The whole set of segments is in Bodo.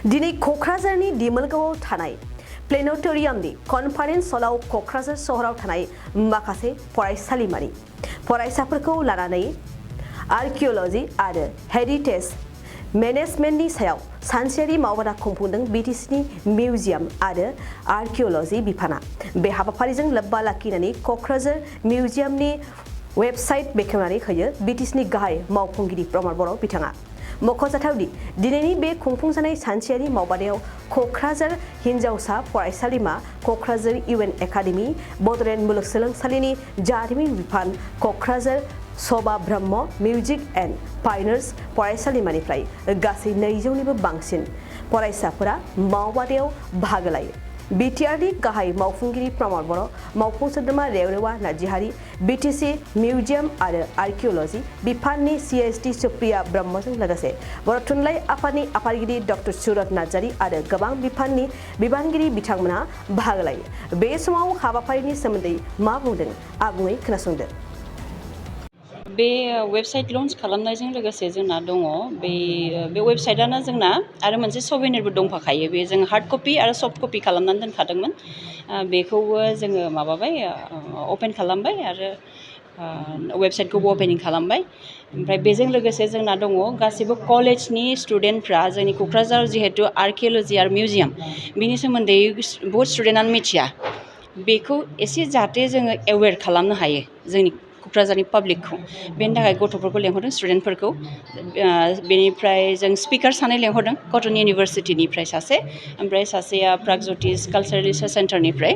दिनै क'क्राझारनि दिमोलगावआव थानाय प्लेनेटरियामनि कनफारेन्स हलाव क'क्राझार सहराव थानाय माखासे फरायसालिमानि फरायसाफोरखौ लानानै आर्किअल'जि आरो हेरिटेज मेनेजमेन्टनि सायाव सानसेयारि मावबादा खुंफुंदों बिटिसिनि मिउजियाम आरो आर्किअल'जि बिफाना। बे हाबाफारिजों लोब्बा लाखिनानै क'क्राझार मिउजियामनि वेबसाइट बेखेवनानै होयो बिटिसिनि गाहाय मावफुंगिरि प्रमद बर' बिथाङा। मख'जाथावदि दिनैनि बे खुंफुंजानाय सानसेयारि मावबादायाव क'क्राझार हिन्जावसा फरायसालिमा, क'क्राझार इउएन एकाडेमि, बड'लेण्ड मुलुगसोलोंसालिनि जारिमिन बिफान, क'क्राझार सभा Brahma music and fine arts फरायसालिमानिफ्राय गासै 200निबो बांसिन फरायसाफोरा मावबादायाव बाहागो लायो। बिटिआरनि गाहाय मावफुंगिरि प्रमद बर', मावफुं सोद्रोमा रेवरेवा नार्जिहारि, बिटिसि मिउजियाम आरो आर्किअल'जि बिफाननि सिएसटि सुप्रिया ब्रह्मजों लोगोसे बर' थुनलाइ आफादनि आफादगिरि डक्टर सुरत नार्जारि आरो गोबां बिफाननि बिबानगिरि बिथांमोनहा बाहागो लायो। बे समाव हाबाफारिनि सोमोन्दै मा बुंदों आबुङै खोनासंदो। बे वेबसाइट लन्च खालामनायजों लोगोसे जोंना दङ बे वेबसाइटानो जोंना आरो मोनसे सफ्टवेयारबो दंफाखायो। बे जों हार्ड कपि आरो सफ्ट कपि खालामनानै दोनखादोंमोन। बेखौबो जोङो माबाबाय अपेन खालामबाय आरो वेबसाइटखौबो अपेनिं खालामबाय। ओमफ्राय बेजों लोगोसे जोंना दङ गासैबो कलेजनि स्टुडेन्टफ्रा जोंनि क'क्राझार जिहेतु आर्किअल'जि आरो मिउजियाम बिनि सोमोन्दै बहुत स्टुडेन्टआनो मिथिया। बेखौ एसे जाहाथे जोङो एवेर खालामनो हायो जोंनि क'क्राझारनि पाब्लिकखौ, बेनि थाखाय गथ'फोरखौ लेंहरदों, स्टुडेन्टफोरखौ। बेनिफ्राय जों स्पिकार सानै लेंहरदों, कटन इउनिभारसिटिनिफ्राय सासे, ओमफ्राय सासेया प्रागज्यतिष कालचारेल रिसार्च सेन्टारनिफ्राय।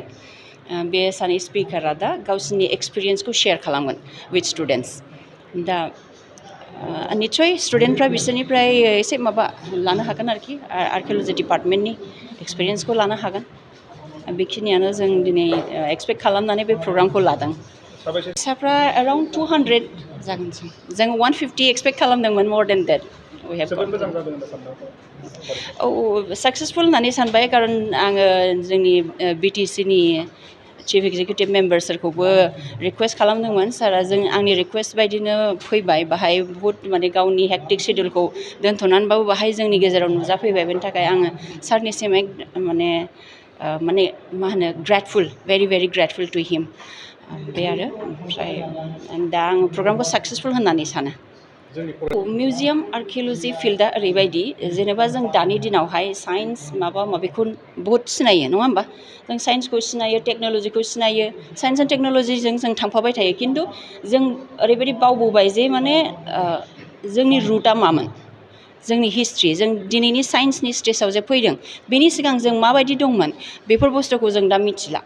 बे सानै स्पिकारा दा गावसिनि एक्सपिरियेन्सखौ शेयार खालामगोन विथ स्टुडेन्टस। दा निस्सय स्टुडेन्टफ्रा बिसोरनिफ्राय एसे माबा लानो हागोन आरोखि, आर्किअल'जि डिपार्टमेन्टनि एक्सपिरियेन्सखौ लानो हागोन। बेखिनियानो जों दिनै एक्सपेक्ट खालामनानै बे प्रग्रामखौ लादों। फैसाफ्रा एराउन्ड 200 जागोन। जों 150 एक्सपेक्ट खालामदोंमोन, मोर देन देट। साक्सेसफुल होननानै सानबाय, खारन आङो जोंनि बिटिसिनि चिफ एक्जिकिउटिभ मेम्बार्सफोरखौबो रिकुवेस्ट खालामदोंमोन। सारा आंनि रिकुवेस्ट बायदिनो फैबाय। बाहाय बुहुत माने गावनि हेक्टिक शेड्युलखौ दोनथ'नानैबाबो बाहाय जोंनि गेजेराव नुजाफैबाय। बेनि थाखाय आङो सारनिसिम माने मा होनो grateful, very very grateful to him. बे आरो ओमफ्राय दा आं प्रग्रामखौ साक्सेसफुल होननानै सानो। मिउजियाम आर्किअल'जि फिल्डआ ओरैबायदि, जेनेबा जों दानि दिनावहाय साइन्स माबा माबिखौ बहुद सिनायो, नङा होमबा? जों साइन्सखौ सिनायो, टेक्न'लजिखौ सिनायो, साइन्स एन्ड टेक्न'लजिजों जों थांफाबाय थायो। खिन्थु जों ओरैबायदि बावबोबाय जे माने जोंनि रुटआ मामोन, जोंनि हिस्ट्रि, जों दिनैनि साइन्सनि स्टेजाव जे फैदों बेनि सिगां जों माबायदि दंमोन, बेफोर बुस्थुखौ जों दा मिथिला।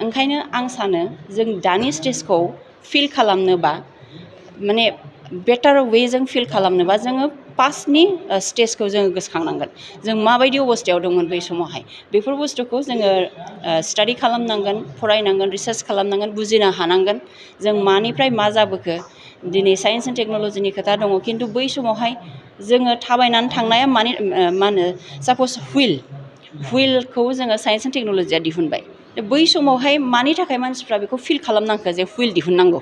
ओंखायनो आं सानो जों दानि स्टेजखौ फिल खालामनोबा, माने बेटार वेजों फिल खालामनोबा जोङो पास्टनि स्टेजखौ जोङो गोसोखांनांगोन। जों माबायदि अबस्थायाव दंमोन बै समावहाय, बेफोर बुस्थुखौ जोङो स्टाडि खालामनांगोन, फरायनांगोन, रिसार्च खालामनांगोन, बुजिनो हानांगोन। जों मानिफ्राय मा जाबोखो, दिनै साइन्स एन्ड टेक्न'लजिनि खोथा दङ, खिन्थु बै समावहाय जोङो थाबायनानै थांनाया मा होनो, साप'ज हुइलखौ जोङो साइन्स एन्ड टेक्न'लजिया दिहुनबाय। बै समावहाय मानि थाखाय मानसिफ्रा बेखौ फिल खालामनांखो जे हुइल दिहुननांगौ,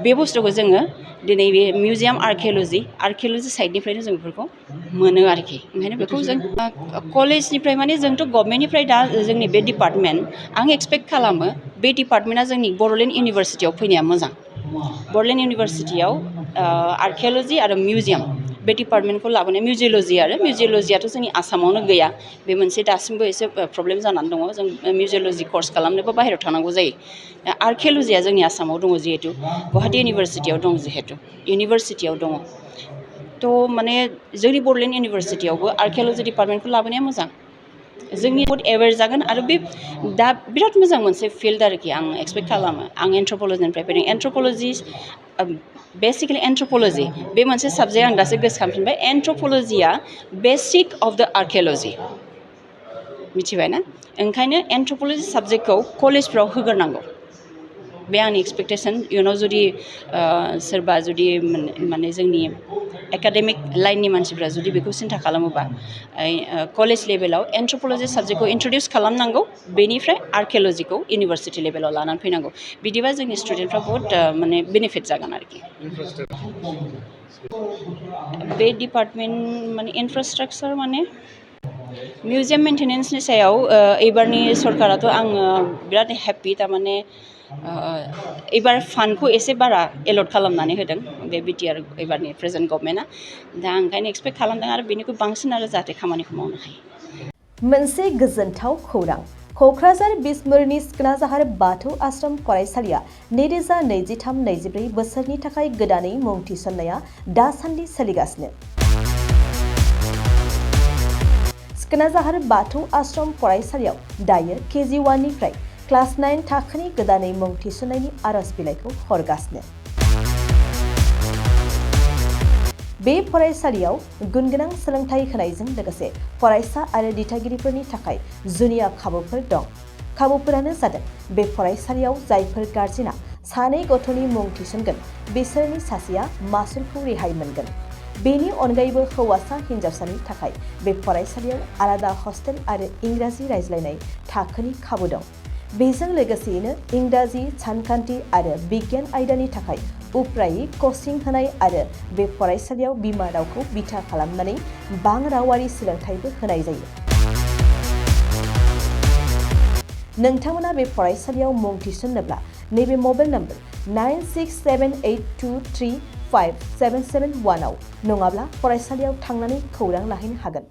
बे बुस्थुखौ जोङो दिनै बे मिउजियाम आर्किअल'जि साइडनिफ्रायनो जों बेफोरखौ मोनो आरोखि। ओंखायनो बेखौ जों कलेजनिफ्राय, माने जोंथ' गभर्नमेन्टनिफ्राय दा जोंनि बे डिपार्टमेन्ट, आं एक्सपेक्ट खालामो बे डिपार्टमेन्टआ जोंनि बड'लेण्ड इउनिभारसिटियाव फैनाया मोजां। बड'लेण्ड इउनिभारसिटियाव आर्किअल'जि आरो मिउजियाम बे डिपार्टमेन्टखौ लाबोनाय, मिउजियल'जियाथ' जोंनि आसामावनो गैया। बे मोनसे दासिमबो एसे प्रब्लेम जानानै दङ। जों मिउजियल'जि कर्स खालामनोबा बाहेरायाव थांनांगौ जायो। आर्किअल'जिया जोंनि आसामाव दङ जिहेतु, गुवाहाटि इउनिभारसिटियाव दं जिहेतु, इउनिभारसिटियाव दङ। थ' माने जोंनि बड'लेण्ड इउनिभारसिटियावबो आर्किअल'जि डिपार्टमेन्टखौ लाबोनाया मोजां। जोंनि बहुद एवेर जागोन आरो बे दा बिराद मोजां मोनसे फिल्ड आरोखि। आं एक्सपेक्ट खालामो। आं एन्थ्रपलजिनिफ्राय फैदों। बेसिकेलि एन्थ्रपलजि बे मोनसे साबजेक्ट आं दासो गोसोखांफिनबाय। एन्थ्रपलजिया बेसिक अफ द आर्किअल'जि, मिथिबाय ना? ओंखायनो एन्थ्रपलजि साबजेक्टखौ कलेजफ्राव होग्रोनांगौ, बे आंनि एक्सपेक्टेसन। इयुनाव जुदि सोरबा जुदि माने जोंनि एकाडेमिक लाइननि मानसिफ्रा जुदि बेखौ सिन्था खालामोबा, कलेज लेभेलाव एन्थ्रपलजि साबजेक्टखौ इन्ट्रडिउस खालामनांगौ, बेनिफ्राय आर्किअल'जिखौ इउनिभारसिटि लेभेलाव लानानै फैनांगौ। बिदिबा जोंनि स्टुडेन्टफ्रा बहुद माने बेनिफिट जागोन आरोखि। बे डिपार्टमेन्ट माने इनफ्रास्ट्राक्चार माने मिउजियाम मेन्टेनेन्सनि सायाव एबारनि सरकाराथ' आङो बिराद हेपि थारमाने एबार फान्डखौ एसे बारा एलट खालामनानै होदों बे बिटिआर एबारनि प्रेजेन्ट गभर्नमेन्टआ दा आं ओंखायनो एक्सपेक्ट खालामदों आरो बेनिख्रुइ बांसिन आरो जाहाथे खामानिखौ मावनो हायो। मोनसे गोजोनथाव खौरां क'क्राझार बिसमुरिनि सिखोनाजाहार बाथौ आश्रम फरायसालिया 2023-24 बोसोरनि थाखाय गोदानै मुं थिसननाया दासान्दि सोलिगासिनो। सिखोनाजाहार बाथौ आश्रम फरायसालियाव दायो KG 1 निफ्राय क्लास 9 थाखोनि गोदानै मुं थिसननायनि आरज बिलाइखौ हरगासिनो। बे फरायसालियाव गुनगोनां सोलोंथाइ होनायजों लोगोसे फरायसा आरो दिथागिरिफोरनि थाखाय जुनिया खाबुफोर दं। खाबुफोरानो जादों बे फरायसालियाव जायफोर गार्जेना सानै गथ'नि मुं थिसनगोन बिसोरनि सासेया मासुलखौ रेहाय मोनगोन। बेनि अनगायैबो हौवासा हिन्जावसानि थाखाय बे फरायसालियाव आलादा हस्टेल आरो इंराजि रायज्लायनाय थाखोनि खाबु दं। बेजों लोगोसेयैनो इंराजि, सानखान्थि आरो बिगियान आयदानि थाखाय उफ्रायै कचिं होनाय आरो बे फरायसालियाव बिमा रावखौ बिथा खालामनानै बां रावारि सोलोंथाइबो होनाय जायो। नोंथांमोना बे फरायसालियाव मुं थिसननोब्ला नैबे मबाइल नम्बर 9678235771 आव नङाब्ला फरायसालियाव थांनानै खौरां लाहैनो हागोन।